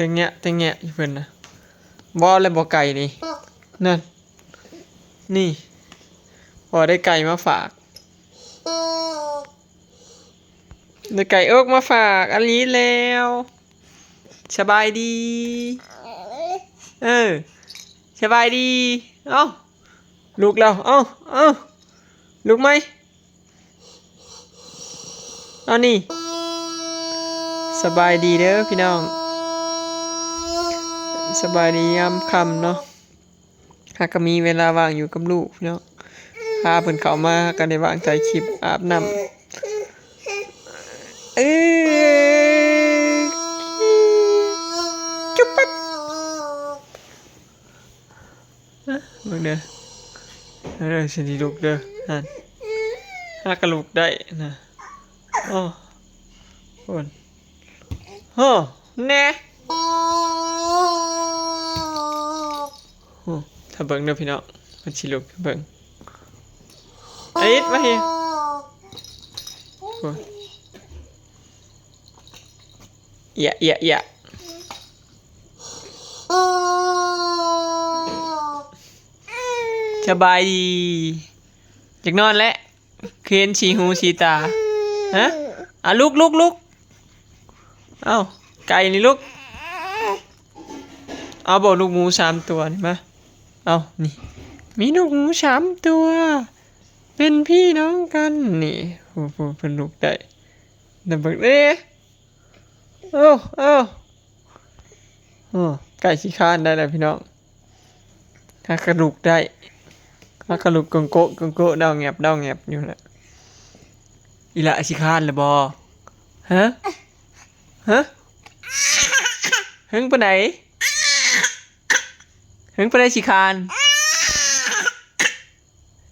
ແຕະແງະແຕະແງະຢູ່ເພິ່ນນະ. ບໍ່ແລ້ວ ບໍ່ໄກ່ນີ້ ນັ້ນ ນີ້ ພໍ່ໄດ້ໄກ່ມາຝາກ ໄດ້ໄກ່ອອກມາຝາກອາລີແລ້ວ. ສະບາຍດີ ເອີ ສະບາຍດີ. ເອົ້າ ລຸກແລ້ວ ເອົ້າ ເອົ້າ ລຸກໃໝ່. ເອົານີ້ ສະບາຍດີເດີພີ່ນ້ອງ ສະບາຍດີຍາມຄ່ຳເນາະ. ຫາກະມີເວລາວ່າງຢູ່ກັບລູກເນາະ ພາເພິ່ນເຂົ້າມາ ຫາກະໄດ້ວ່າງຖ່າຍຄລິບ ອາບນ້ຳ ເອີ ຈຸບປັດ. ເບິ່ງເດີ ເອີ ຊິໄດ້ລຸກເດີ ຫັ້ນ ຫາກະລຸກໄດ້ນະ. ໂອ້ ໂອ້ ໂຫ ແນ່ ໂອ້ ຖ້າເບິ່ງເດີພີ່ນ້ອງ ມັນຊິລຸກ ເບິ່ງ ອາລິດ ມາພີ້ ໂອ້ ເອຍ ເອຍ ເອຍ ສະບາຍດີ ຢາກນອນແລ້ວ. ຄືເຫັນສີຫູສີຕາ ຮະ ອາ ລຸກ ລຸກ ລຸກ ເອົ້າ ໄກ່ນີ້ລຸກ ເອົາບໍ່ ລູກໝູສາມຕົວນີ້ມາ ເອົາ ນີ້ ມີລູກໝູສາມຕົວ ເປັນພີ່ນ້ອງກັນ ນີ້ ໂອ້ໂຫ ເພິ່ນລຸກໄດ້ ນຳເບິ່ງເດ້ ໂອ້ ໂອ້ ໂອ້ ໃກ້ຊິຄານໄດ້ແລ້ວພີ່ນ້ອງ. ຫາກະລຸກໄດ້ ຫາກະລຸກກົງໂກະກົງໂກະ ເດົາແງບເດົາແງບຢູ່ຫັ້ນແຫຼະ. ອີ່ຫຼ້າຊິຄານແລ້ວບໍ່? ຮະ? ຮະ? ເຫິງປານໃດ? ເຫິງປານໃດຊິຄານ?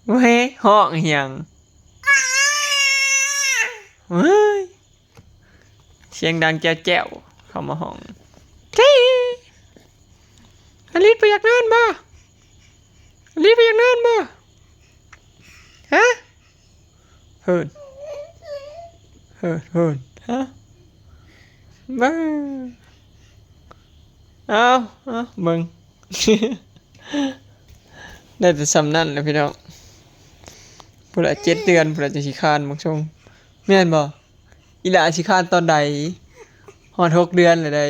ເວີຍ ຮ້ອງອີ່ຫຍັງ? ເວີຍ ສຽງດັງແຈ້ວໆ ເຂົ້າມາຮ້ອງ ເຈ້ ອາລິດບໍ່ຢາກນອນບໍ່? ອາລິດບໍ່ຢາກນອນບໍ່? ຮະ? ເຮີ້ນ ເຮີ້ນ ເຮີ້ນ ຮະ? ເບິ່ງ ເອົາ ເອົາ ເບິ່ງ ໄດ້ແຕ່ສ່ຳນັ້ນແຫຼະພີ່ນ້ອງ ພຸ້ນລະ ເຈັດເດືອນພຸ້ນລະ ຈັ່ງຊິຄານເບິ່ງຊົງ ແມ່ນບໍ່? ອີ່ຫຼ້າຊິຄານຕອນໃດ? ຮອດຫົກເດືອນແລ້ວໃດ໋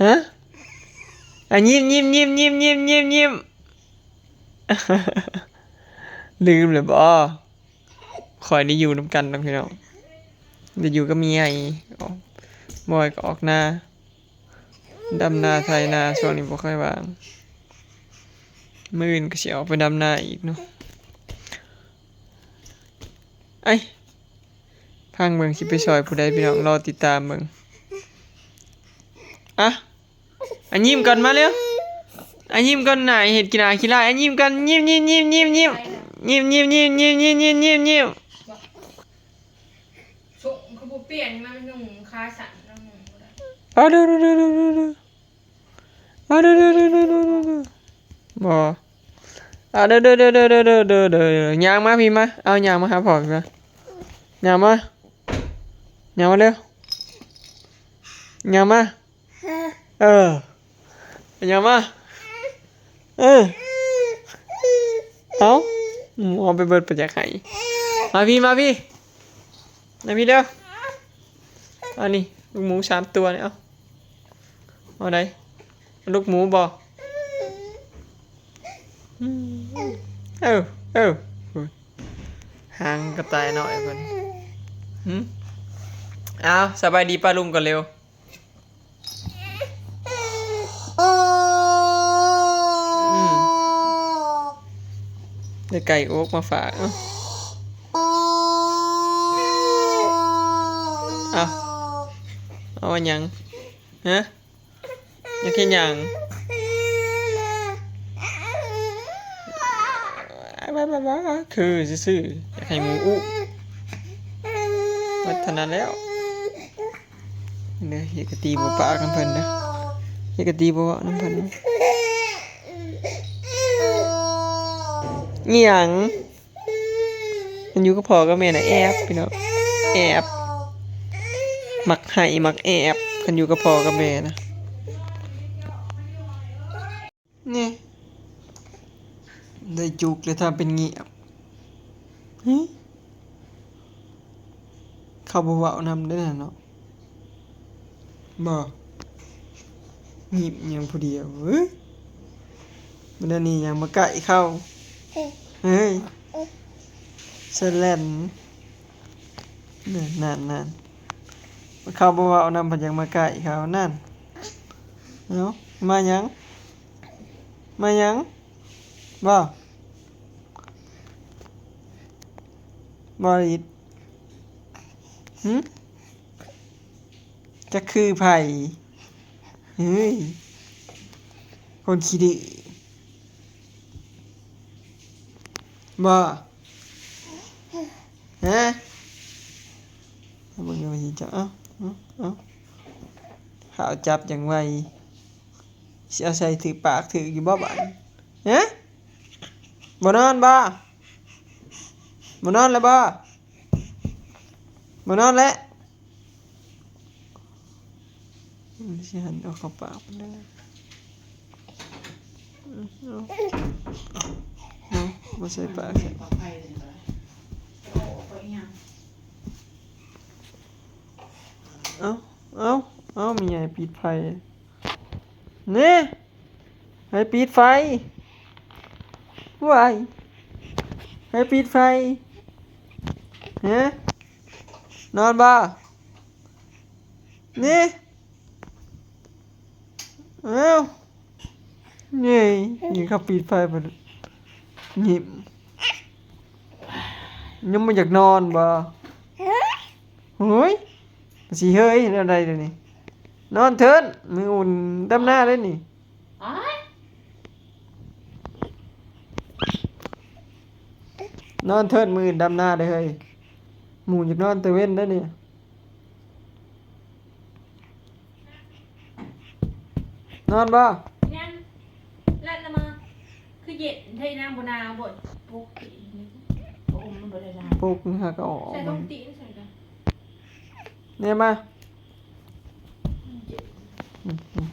ຮະ? ອາ ຍິ້ມ ຍິ້ມ ຍິ້ມ ຍິ້ມ ຍິ້ມ ຍິ້ມ ຍິ້ມ ລືມແລ້ວບໍ່? ຂ້ອຍໄດ້ຢູ່ນຳກັນດອກພີ່ນ້ອງ ໄດ້ຢູ່ກັບເມຍ ອອກ ບໍ່ກໍອອກນາ ດຳນາໄຖນາ ຊ່ວງນີ້ບໍ່ຄ່ອຍວ່າງ ມື້ອື່ນກໍຊິອອກໄປດຳນາອີກເນາະ ໄອ້ ຟັງເບິ່ງຊິໄປຊ່ອຍຜູ້ໃດພີ່ນ້ອງ ລໍຕິດຕາມເບິ່ງ ອະ ອາ ຍິ້ມກ່ອນ ມາເລັວ ອາ ຍິ້ມກ່ອນ ໜ້າເຮັດຂີ້ໜ້າຂີ້ຮ້າຍ ອາ ຍິ້ມກ່ອນ ຍິ້ມ ຍິ້ມ ຍິ້ມ ຍິ້ມ ຍິ້ມ ຍິ້ມ ຍິ້ມ ຍິ້ມ ຍິ້ມ ຍິ້ມ ຍິ້ມ ຍິ້ມ ສົ່ງຄືບໍ່ປ່ຽນ ມານຸ່ງຂາສັ້ນ ນຳນຸ່ງບໍ່ໄດ້ ເອົາ ເດີ ເດີ ເດີ ເດີ ເດີ ເອົາ ເດີ ເດີ ເດີ ເດີ ເດີ ບໍ່ ເອົາ ເດີ ເດີ ເດີ ຍ່າງມາພີ້ມາ ເອົາ ຍ່າງມາຫາພໍ່ພີ້ມາ ຍ່າງມາ ຍ່າງມາເລັວ ຍ່າງມາ ເອີ ຍ່າງມາ ເອີ ເອົາ ເອົາໄປເບິດ ປະຢາກໃຫ້ ມາພີ້ ມາພີ້ ມາພີ້ເດີ ອັນນີ້ລູກໝູສາມຕົວນີ້ ເອົາ ເອົາໃດ ລູກໝູບໍ່? ອືມ ເອີ ເອີ ຫາງກະຕ່າຍນ້ອຍເພິ່ນ ຫື ເອົາ ສະບາຍດີປ້າລຸງກ່ອນເລັວ. ອືມ ໄດ້ໄກ່ອອກມາຝາກ ເອົາ ເອົາ ເອົາຫຍັງ? ຮະ? ຢາກເຮັດຫຍັງ? ຄືຊື່ໆ ຢາກໃຫ້ໝູອຸ້ມ ໝົດເທົ່ານັ້ນແລ້ວ. ເດີ ເຮັດກະຕີບໍ່ປາກນຳເພິ່ນເດີ ເຮັດກະຕີບໍ່ເວົ້ານຳເພິ່ນ. ອີ່ຫຍັງ? ມັນຢູ່ກັບພໍ່ກັບແມ່ນະ ແອບ ພີ່ນ້ອງ ແອບ ມັກໄຫ້ມັກແອບ. ຄັນຢູ່ກັບພໍ່ກັບແມ່ນະ. ນີ້ ໄດ້ຈຸກແລ້ວ ທຳເປັນງຽບ. ຫຶ ເຂົາບໍ່ເວົ້ານຳເດ້ນະເນາະ. ບໍ່ ຍິ້ມຫຍັງຜູ້ດຽວ. ເອີ ມັນອັນນີ້ຫຍັງມາໃກ້ເຂົາ. ເຮີ້ຍ ສະແລ່ນ. ນັ້ນໆໆ ເຂົາບໍ່ເວົ້ານຳ ເພິ່ນຍັງມາໃກ້ເຂົານັ້ນ. ເອົ້າ ມາຫຍັງ? ມາຫຍັງ? ບໍ່ ບໍ່ລິດ. ຫຶ ຈັກຄືໃຜ? ເຮີ້ຍ ຄົນຂີ້ດື້. ບໍ່ ຮະ ເບິ່ງດູວ່າຊິຈັບ. ເອົາ ເອົາ ເອົາ ຂ້າວຈັບຢ່າງໄວ. ຊິເອົາໃສ່ຖືກປາກຖືກຢູ່ບໍ່ບາດນີ້? ຮະ ບໍ່ນອນບໍ່? ບໍ່ນອນແລ້ວບໍ່? ບໍ່ນອນແລ້ວ. ມັນຊິຫັນເອົາເຂົ້າປາກມັນເດີ. ເອົາ ເອົາ ເອົາ ບໍ່ໃສ່ປາກໃສ່. ເອົາ ເອົາ ເອົາ ແມ່ໃຫຍ່ປິດໄຟ. ນີ້ ໃຫ້ປິດໄຟ. ວ້າຍ ໃຫ້ປິດໄຟ. ຮະ ນອນບໍ່? ນີ້ ເອົ້າ ນີ້ ຍິງເຂົາປິດໄຟບາດນີ້. ຍິ້ມ ຍັງບໍ່ຢາກນອນບໍ່? ໂອ້ຍ ຊິເຮີ້ຍແນວໃດດຽວນີ້? ນອນເທີ້ນ ມື້ອື່ນດຳນາເດ້ນີ້. ອ້າຍ ນອນເທີ້ນ ມື້ອື່ນດຳນາເດ້ເຮີ້ຍ. ໝູ່ຢາກນອນແຕ່ເວັນເດ້ນີ້. ນອນບໍ່? ຍັງ ລັດລະມາ ຄືເຢັນແທ້ນາງ ບໍ່ໜາວບໍ່? ປົກຕີນ ໂອ້ ມັນບໍ່ໄດ້ຫຼາຍ ປົກຫາກະອອກ ໃສ່ຖົງຕີນໃສ່ກະ ແນມາ. ອືມ ອືມ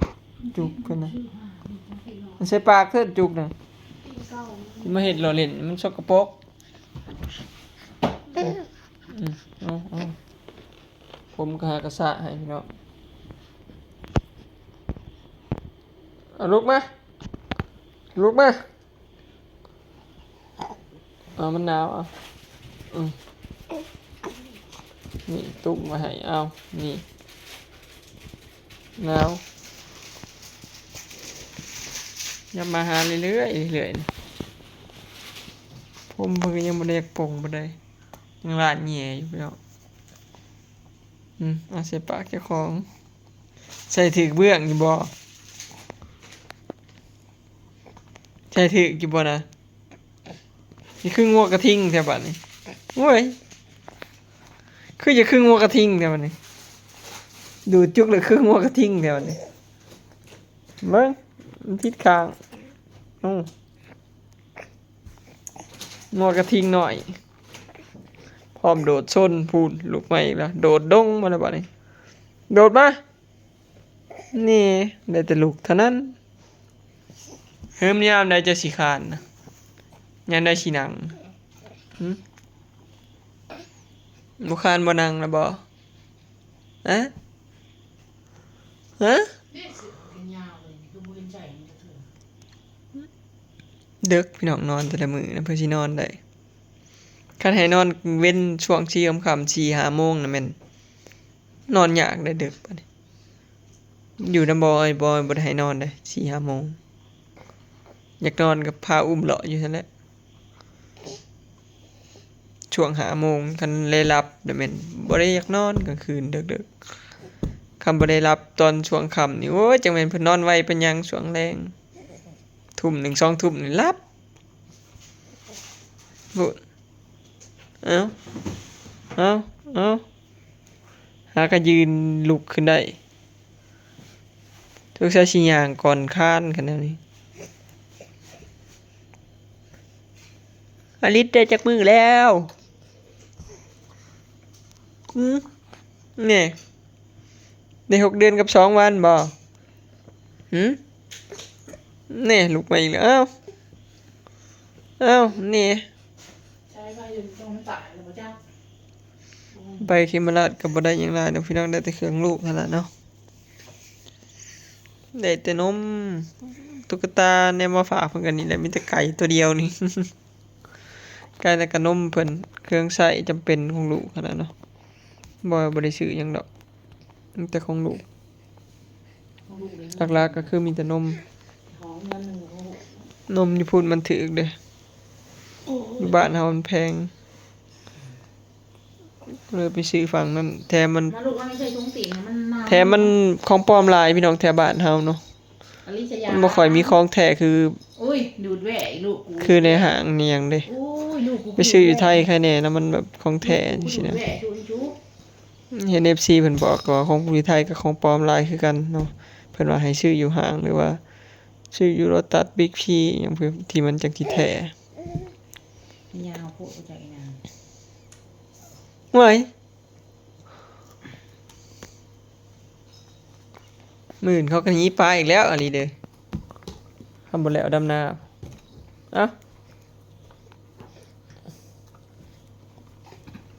ຈຸກເພິ່ນນະ ມັນໃສ່ປາກເທີ້ນ ຈຸກນະ. ມາເຮັດລໍ້ຫຼິ້ນ ມັນສົກກະປົກ. ອືມ ເອົາ ເອົາ ຜົມກະຫາກະສະໃຫ້ພີ່ນ້ອງ. ເອົາ ລຸກມາ ລຸກມາ. ເອົາ ມັນໜາວ ເອົາ ອືມ ນີ້ ຕຸ້ມໄວ້ໃຫ້ ເອົາ ນີ້ ໜາວ. ຫຍັບມາຫາເລື້ອຍໆ ເລື້ອຍໆ ຜົມເພິ່ນກະຍັງບໍ່ໄດ້ຢາກປົງປານໃດ ຍັງລາດແຍ່ຢູ່ພີ່ນ້ອງ. ອືມ ເອົາໃສ່ປາກເຈົ້າຂອງ. ໃສ່ຖືກເບື້ອງຢູ່ບໍ່? ໃສ່ຖືກຢູ່ບໍ່ນະ? ຄືງົວກະທິງແທ້ບາດນີ້. ໂອ້ຍ ຄືຈະຄືງົວກະທິງແທ້ບາດນີ້. ດູດຈຸກແລ້ວຄືງົວກະທິງແທ້ບາດນີ້. ເບິ່ງ ມັນຜິດຂ້າງ. ເອົ້າ ງົວກະທິງນ້ອຍ ພ້ອມໂດດຊົນ. ພຸ້ນ ລຸກມາອີກແລ້ວ ໂດດດົງມາແລ້ວບາດນີ້. ໂດດມາ. ນີ້ ໄດ້ແຕ່ລຸກເທົ່ານັ້ນ. ເຮີ້ມ ຍາມໃດເຈົ້າຊິຄານນະ? ຍາມໃດຊິນັ່ງ? ຫຶ ບໍ່ຄານບໍ່ນັ່ງລະບໍ່? ຮະ ຮະ? ເດິກ ພີ່ນ້ອງ ນອນແຕ່ລະມື້ນະ ເພິ່ນຊິນອນໄດ້. ຄັນໃຫ້ນອນເວັນຊ່ວງສີ່ຄ່ຳໆ ສີ່ຫ້າໂມງນະ ແມ່ນນອນຍາກເດ້ ເດິກບາດນີ້. ຢູ່ນຳບອຍ ບອຍບໍ່ໄດ້ໃຫ້ນອນເດ້ ສີ່ຫ້າໂມງ. ຢາກນອນກະພາອຸ້ມເລາະຢູ່ຫັ້ນແຫຼະ. ຊ່ວງຫ້າໂມງ ຄັນໄດ້ຫຼັບລະແມ່ນບໍ່ໄດ້ຢາກນອນກາງຄືນເດິກໆ. ຄັນບໍ່ໄດ້ຫຼັບຕອນຊ່ວງຄ່ຳນີ້ ໂອ້ຍ ຈັກແມ່ນເພິ່ນນອນໄວປານຫຍັງ ຊ່ວງແລງ ທຸ່ມໜຶ່ງ ສອງທຸ່ມນີ້ຫຼັບ. ໂອ້ ເອົ້າ ເອົ້າ ເອົ້າ ຫາກະຢືນລຸກຂຶ້ນໄດ້. ສົງໄສຊິຍ່າງກ່ອນຄານ ຄັນແນວນີ້. ອາລິດໄດ້ຈັກມື້ແລ້ວ? ຫື ນີ້ ໄດ້ຫົກເດືອນກັບສອງວັນບໍ່? ຫື? ແນ່ ລຸກມາອີກແລ້ວ. ອ້າວ ອ້າວ ແນ່ ໃຊ້ໄປຈົນຕ້ອງຕາຍແລ້ວບໍ່ຈັກ. ໄປເຂມມະລາດກໍບໍ່ໄດ້ຫຍັງຫຼາຍດອກພີ່ນ້ອງ, ໄດ້ແຕ່ເຄື່ອງລູກຫັ້ນລະເນາະ. ໄດ້ແຕ່ນົມ, ຕຸກກະຕາແນວມາຝາກເພິ່ນກໍນີ້ແຫຼະ, ມີແຕ່ໄກ່ຕົວດຽວນີ້. ໄກ່ແລ້ວກໍນົມເພິ່ນ, ເຄື່ອງໃຊ້ຈຳເປັນຂອງລູກຫັ້ນນະເນາະ. ບໍ່ ບໍ່ໄດ້ຊື້ຫຍັງດອກ, ມີແຕ່ຂອງລູກ. ຂອງລູກເດ້. ຫຼັກໆກໍຄືມີແຕ່ນົມ. ຂອງເງິນໜຶ່ງຂອງລູກ. ນົມຢູ່ພຸ້ນມັນຖືກເດ້. ໂອ້ຍ. ຢູ່ບ້ານເຮົາມັນແພງ. ເລີຍໄປຊື້ຝັ່ງນັ້ນ. ແຖມມັນ ມາລູກ ມັນໄດ້ໃສ່ຖົງຕີນ ມັນໜາວ. ແຖມມັນຂອງປອມຫຼາຍພີ່ນ້ອງ ແຖວບ້ານເຮົາເນາະ. ອາລິຊະຍາ ມັນບໍ່ຄ່ອຍມີຂອງແທ້ຄື ໂອ້ຍ ດູດແຫວະລູກກູ ຄືໃນຫ້າງນີ້ຫຍັງເດ້. ໂອ້ຍ ລູກກູ ໄປຊື້ຢູ່ໄທໄຄແນ່ນະ ມັນແບບຂອງແທ້ຈັ່ງຊີ້ນະ. ດູດແຫວະ ດູດແຫວະ ເຫັນເອັຟຊີເພິ່ນບອກວ່າຂອງຢູ່ໄທກັບຂອງປອມຫຼາຍຄືກັນເນາະ. ເພິ່ນວ່າໃຫ້ຊື້ຢູ່ຫ້າງ ຫຼືວ່າຊື້ຢູ່ໂລຕັສ ບິກຊີ ຫຍັງທີ່ມັນຈັ່ງຊິແທ້. ຍາວໂພດ ບໍ່ຈັກອີ່ຫຍັງ. ໂອ້ຍ ມື້ອື່ນເຂົາກໍໜີປາອີກແລ້ວ ອາລີເດີ. ຄັນບໍ່ແລ້ວດຳນາ. ເອົ້າ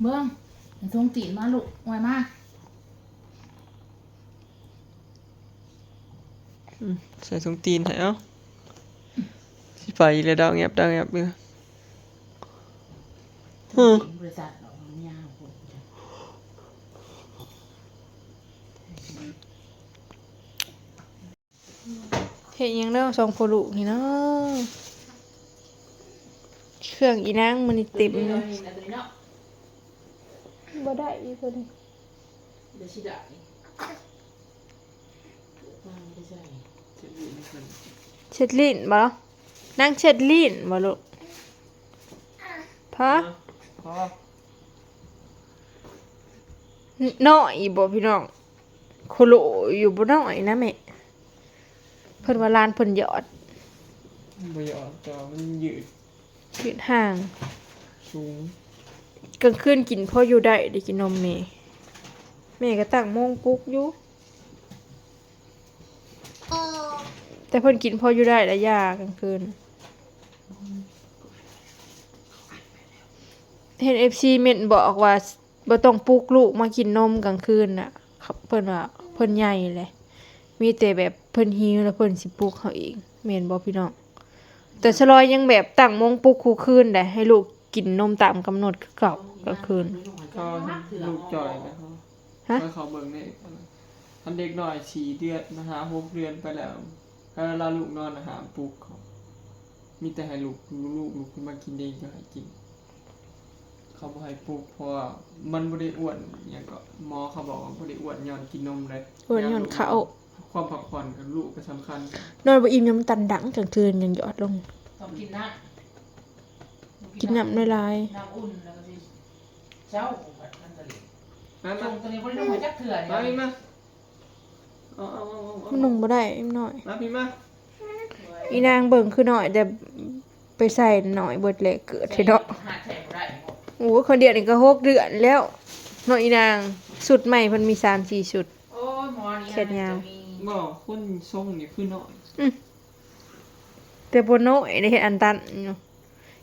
ເບິ່ງ ໃສ່ຖົງຕີນມາລູກ ອອຍມາ. ອືມ ໃສ່ຖົງຕີນໃຫ້ເອົາ. ຊິໄປອີກແລ້ວ ດາວແງບ ດາວແງບຢູ່. ຮຶ ບໍ່ໄດ້ຕັດດອກ ມັນຍາວໂພດ. ເຮັດຫຍັງເນາະ ສອງພໍ່ລູກນີ້ເນາະ. ເຄື່ອງອີນາງມື້ນີ້ເຕັມເລີຍ. ບໍ່ໄດ້ອີກຕົວນີ້. ເຊັດລີ້ນບໍ່? ນາງເຊັດລີ້ນບໍ່ລູກ? ພໍ ພໍ. ນ້ອຍອີກບໍ່ພີ່ນ້ອງ? ໂຄໂລຢູ່ບໍ່ ນ້ອຍນະແມ່. ເພິ່ນວ່າຫຼານເພິ່ນຢອດ. ບໍ່ຢອດ ແຕ່ວ່າມັນຍືດ. ຍືດຫ່າງ ສູງ. ກາງຄືນກິນພໍຢູ່ໄດ້ເດ້ ກິນນົມແມ່. ແມ່ກໍຕັ້ງໂມງປຸກຢູ່ ແຕ່ເພິ່ນກິນພໍຢູ່ໄດ້ລະ ຢາກາງຄືນ. ເຫັນເອັຟຊີເມັ້ນບອກວ່າ ບໍ່ຕ້ອງປຸກລູກມາກິນນົມກາງຄືນນະ. ເພິ່ນວ່າເພິ່ນໃຫຍ່ແຫຼະ ມີແຕ່ແບບເພິ່ນຫິວແລ້ວເພິ່ນຊິປຸກເຮົາເອງ ແມ່ນບໍ່ພີ່ນ້ອງ? ແຕ່ສະລອຍຍັງແບບຕັ້ງໂມງປຸກຄູ່ຄືນໃດ ໃຫ້ລູກກິນນົມຕາມກຳນົດຄືເກົ່າກາງຄືນ. ກໍລູກຈ່ອຍແລ້ວ. ຮະ? ຂ້ອຍເຂົ້າເບິ່ງໃນ ຄັນເດັກນ້ອຍສີ່ເດືອນ ຫ້າຫົກເດືອນໄປແລ້ວ ເວລາລູກນອນຫ້າມປຸກເຂົາ. ມີແຕ່ໃຫ້ລູກ ລູກລຸກຂຶ້ນມາກິນເອງກໍໃຫ້ກິນ. ເຂົາບໍ່ໃຫ້ປຸກ ເພາະວ່າມັນບໍ່ໄດ້ອ້ວນ ຫຍັງເກາະ ໝໍເຂົາບອກວ່າບໍ່ໄດ້ອ້ວນຍ້ອນກິນນົມເດ້ ອ້ວນຍ້ອນເຂົ້າ. ຄວາມພັກຜ່ອນກັບລູກກໍສຳຄັນ. ນອນບໍ່ອີ່ມ ຍາມມັນຕັນດັງກາງຄືນຍັງຢອດລົງ. ຕ້ອງກິນນ້ຳ ກິນນ້ຳຫຼາຍໆ. ນ້ຳອຸ່ນແລ້ວກໍຊິເຊົາ. ມາ ມາ ສົ່ງຕົວນີ້ບໍ່ໄດ້ລົງມາຈັກເທື່ອ. ມາ ມາ. ເອົາ ເອົາ ເອົາ ເອົາ ມັນນຸ່ງບໍ່ໄດ້ ມັນນ້ອຍ. ມາ ພີ່ມາ. ອີນາງເບິ່ງຄືນ້ອຍ ແຕ່ໄປໃສ່ນ້ອຍເບິດແຫຼະ ເກີດເທເນາະ. ໂອ້ຍ ຄົນດຽວນີ້ກໍຫົກເດືອນແລ້ວເນາະອີນາງ. ຊຸດໃໝ່ເພິ່ນມີສາມສີ່ຊຸດ. ໂອ້ຍ ໝໍນີ້ ແຂນຍາວ. ບໍ່ ຄົນຊົງນີ້ຄືນ້ອຍ. ອື ແຕ່ບໍ່ນ້ອຍເດ້ ອັນຕັນຢູ່.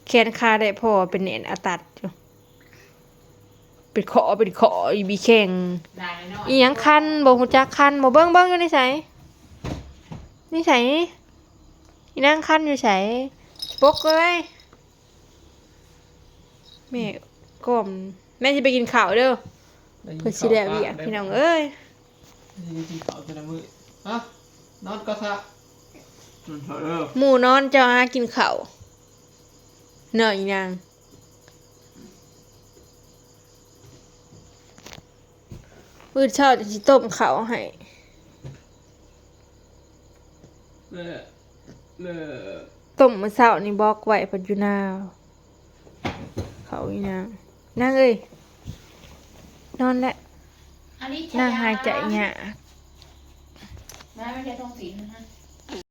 ແຂນຂາໄດ້ພໍເປັນແໜ້ນອາຕັດຢູ່. ເປັນເຄາະເປັນເຄາະ ອີ່ບີແຂ້ງ ອີ່ຫຍັງຄັນ ບໍ່ຮູ້ຈັກຄັນບໍ່? ເບິ່ງ ເບິ່ງຢູ່ໃນໃສ? ໃນໃສ? ອີນາງຄັນຢູ່ໃສ? ປົກໄວ້ໄວ້. ແມ່ກ້ອມ ແມ່ຊິໄປກິນເຂົ້າເດີ. ເພິ່ນຊິແລ້ວວຽກ ພີ່ນ້ອງເອີຍ. ຊິໄດ້ກິນເຂົ້າແຕ່ລະມື້. ຮະ? ນອນກ່ອນຊະ. ນອນເຖາະເດີ. ໝູ່ນອນ ເຈົ້າຫາກິນເຂົ້າເນາະອີນາງ. ມື້ເຊົ້າຈະຊິຕົ້ມເຂົ້າໃຫ້. ຕົ້ມມື້ເຊົ້ານີ້ບອກໄວ້ ເພິ່ນຢູ່ນາ. ເຂົ້າອີນາງ. ນາງເອີຍ ນອນແລ້ວ. ອາລິຊະຍາ ນາງຫາຍໃຈຍາກ. ມາ ມາເຮັດຖົງຕີນ.